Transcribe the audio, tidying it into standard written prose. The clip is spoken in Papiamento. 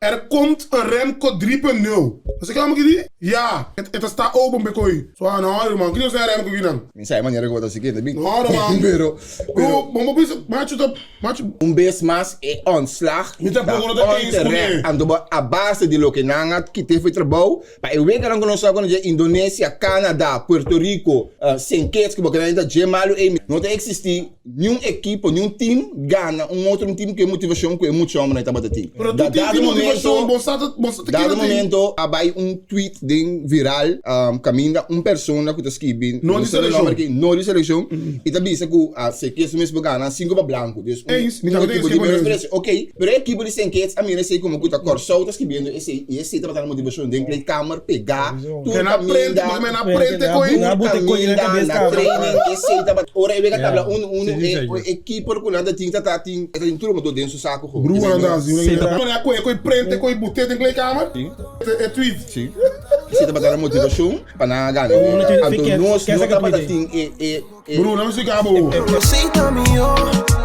Er komt een Remco 3.0. Bo sa kiko ki di? Ya, e ta sta open p'e koi. So a no ruman, kiko sa Remco kinan? Mi sa e manera ku bo ta siguiente bin. No ruman. Pero, pero. Bro, bo bisa, machu ta, machu. Un bes mas e ontslag Mi tampoco no ta eens kuné. kuné. Anto bo a base di loke nan a kite for e trabou, pa e weganan ku nos a konosé Indonesia, Canada, Puerto Rico, Saint Kitts ku bo keda ta dje malu ei, no ta eksistí Niun ekipo, niun team gana un otro team ku e motivashon ku e mucha hombernan tabata tin. Pero tur team tin motivashon, bo sa ta, bo sa ta Dado keda tin. momento a bai un tweet den viral kaminda un persona ku ta skibi, No no di sa e selekshon. nomber aki, no di selekshon, i ta bisa ku a Saint Kitts mes por gana sinku pa blanku. Dus un Eens, mi un tambe ta ekipo eens di ku menos e precio. Ok, pero e ekipo di Saint Kitts a mira esei komo ku ta Kòrsou ta skibiendo esei i esei tabata nan motivashon den kleedkamer pegá tur Ke na prente, kaminda. bo na prente koi. Tur kaminda na training esei tabata ora e wega tabla unu unu e e keeper ku nan ta tin ta ta tin e ta tin tur motor den su saku ho. Broer nan ta hasi un manera koe koe prente koe bute den kleedkamer e tweet. Si esei tabata nan motivashon pa nan a gana e wega anto nos no tabata tin e e e. Broer nan mi splika bo.